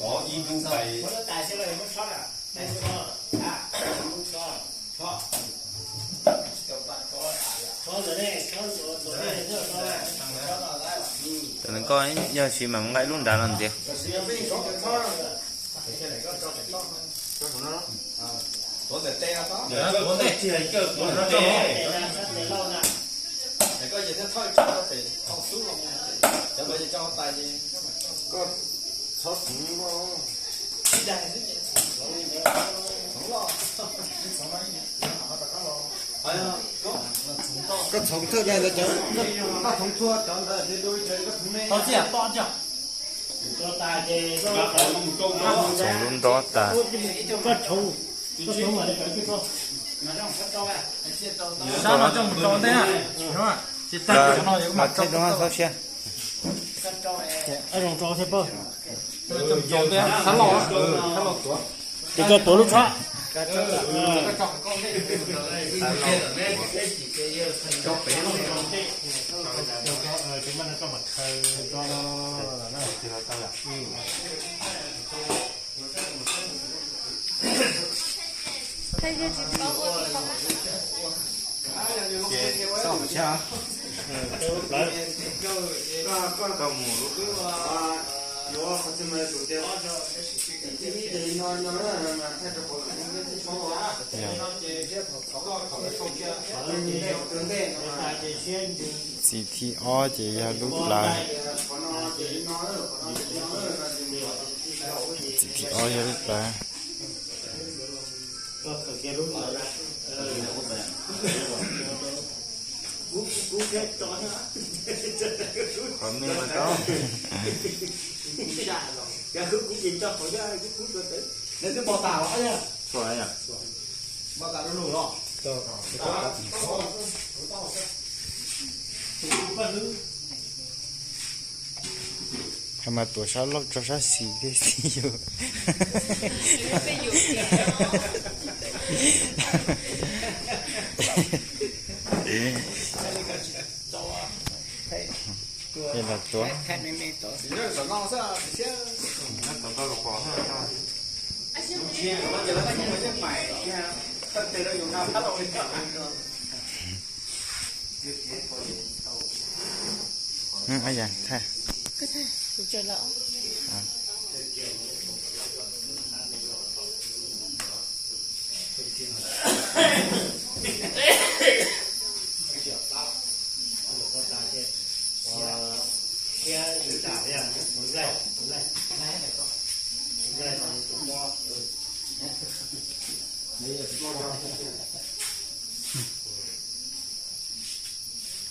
Có ib lub pais. Tam nees koj yog tsis mam nqa ib lub nrad los ntxiv. Koj txhob txhoov, koj txhoov thawj daim ntawd cov, koj txhoov thua cov ntawd. Txhoov lub nrob tas. Sab no coj mus rau ntej na. Tsis tag no yuav mam rau txhob siab. Zoo rau thiab pab. Sab los, sab los tuav. Ces koj tuav lub tshab. Txim thib ob ces yog lub plawv. Txim thib ob yog lub plawv. Qhov me mas tau. Qhov mas tuav sab laug tso sab xis thiab xis yus. Los tuav.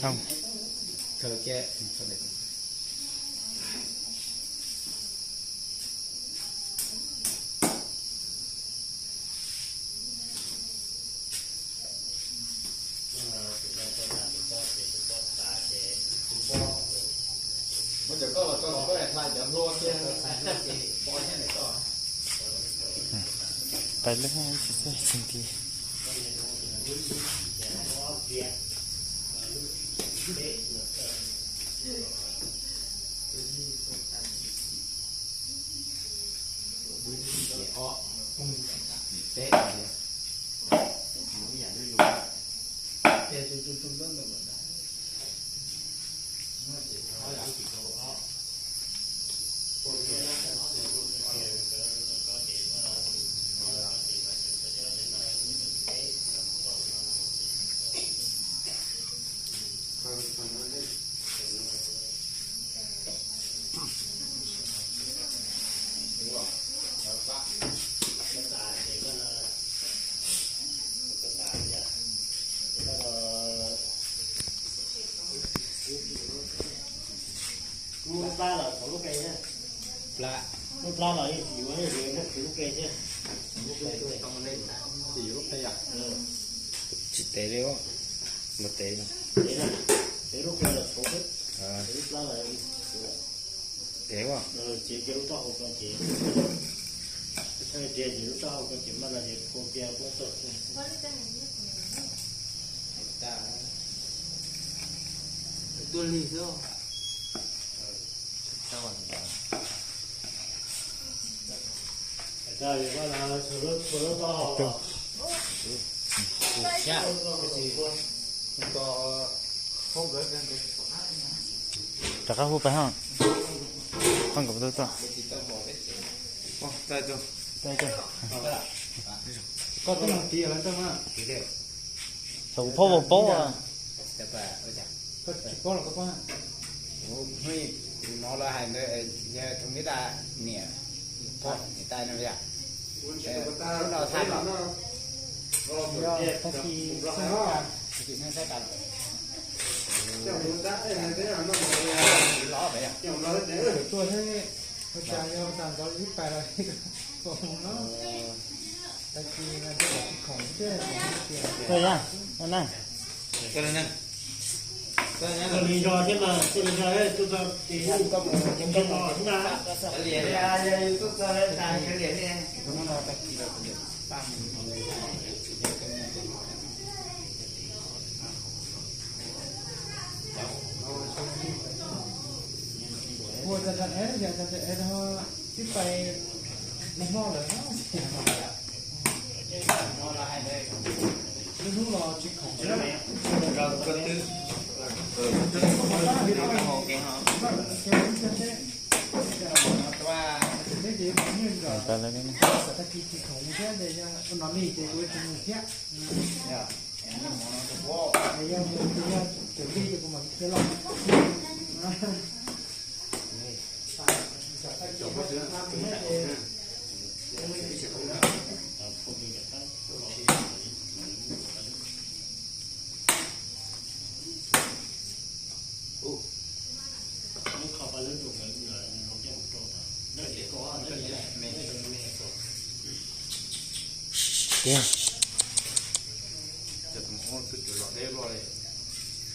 Không. Pais lawm, tsis txawj tsis nti. Lub plab los txhoov lub qe thiab. Plab. Lub plab los yeej tsis yuav, yeej tsis yuav, txhoov lub qe thiab. Tsis yuav lub qe yom? Tsis tev li, mus tev. Tev na, tev lub qe los txhoov xwb. Tev lub plab los tev. Ces kiag lub taub hau ko ces, thaij tias ces lub taub hau ko ces maj no ces kua kiag poob toj. Tuaj lig xwb. Rov qab hu pais ho. Koj nkawd tuaj tuaj. Koj tuaj mus tiv lawv tuaj mas. Xyov kuv phob vau paub. Koj tsis paub los koj paub. Hnub no los hais ntawd yog tus me tas niam, niam tais no yom. Hnub no thaij los. Tag kis los tuaj thiab, ua cas yog tas ntxov ib pais los no. Tag kis no tsis khoom thiab. Ua tas tas es, tas tas es no twb pais nag hmo lawm. Lub hnub los tsis khoom thiab. Tag kis tsis khoom thiab ces yog ua no li ces kuv tsis mus thiab. Yog mus ces yog tsum li ces kuv mam li los.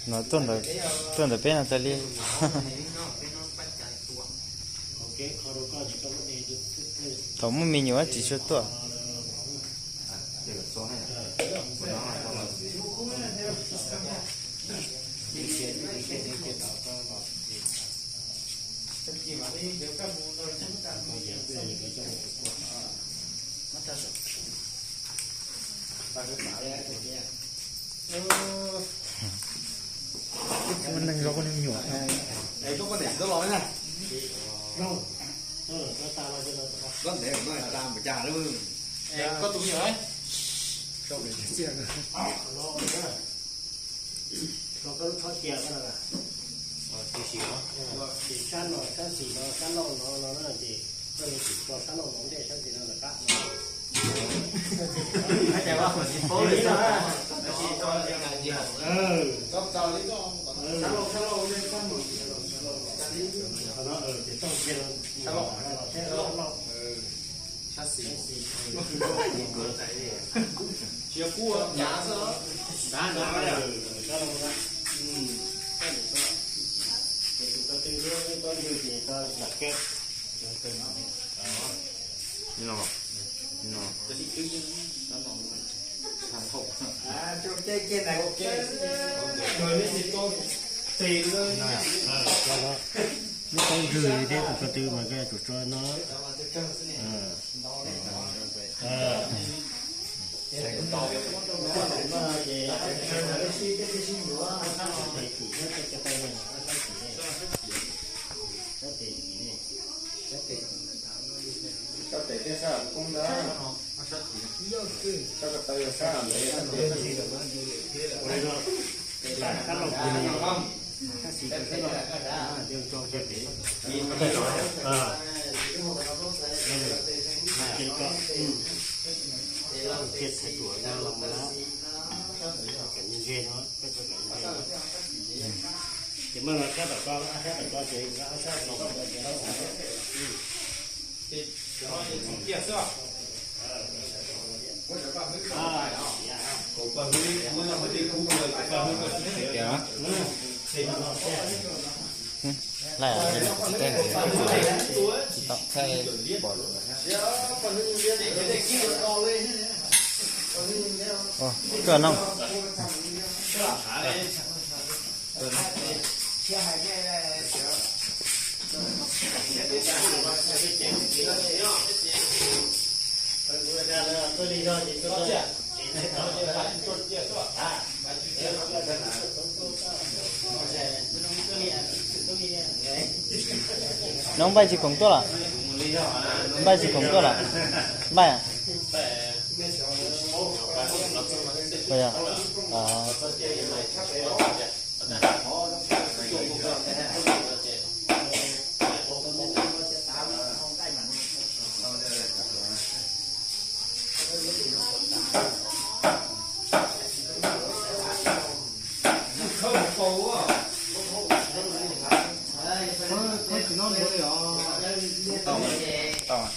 No tuaj ntawm peb no tas li. Thaum muaj me nyuam tsis tshua tuaj. Neeg zoo neeg nyuam. Koj tus me nyuam, koj lub txhob cia koj no, sab no sab xis no sab laug no no na ces koj yuav tsum tso sab laug no ntej sab xis no lawm qab no. Sab xis. Tsis yog kub, nyav xwb. Nyav, nyav. Ces tus ko tw lub ko ntwg ces ko lam kiag. Lub ko ntwg thiab tus ko tw mas koj yuav tsum tso no. Sab tes thiab sab koob ntawd, sab ko taw yog sab ntawd. Sab laug, sab xis, sab laug, ces koj, ces thaij tuam no los mus na, kom nce no, ces muab no sab tom ko, sab tom ko ces ob sab no. Laij, tsis tau thaij pom. Koj no. No npaj tsis khoom tuaj los? Npaj tsis khoom tuaj los? Npaj.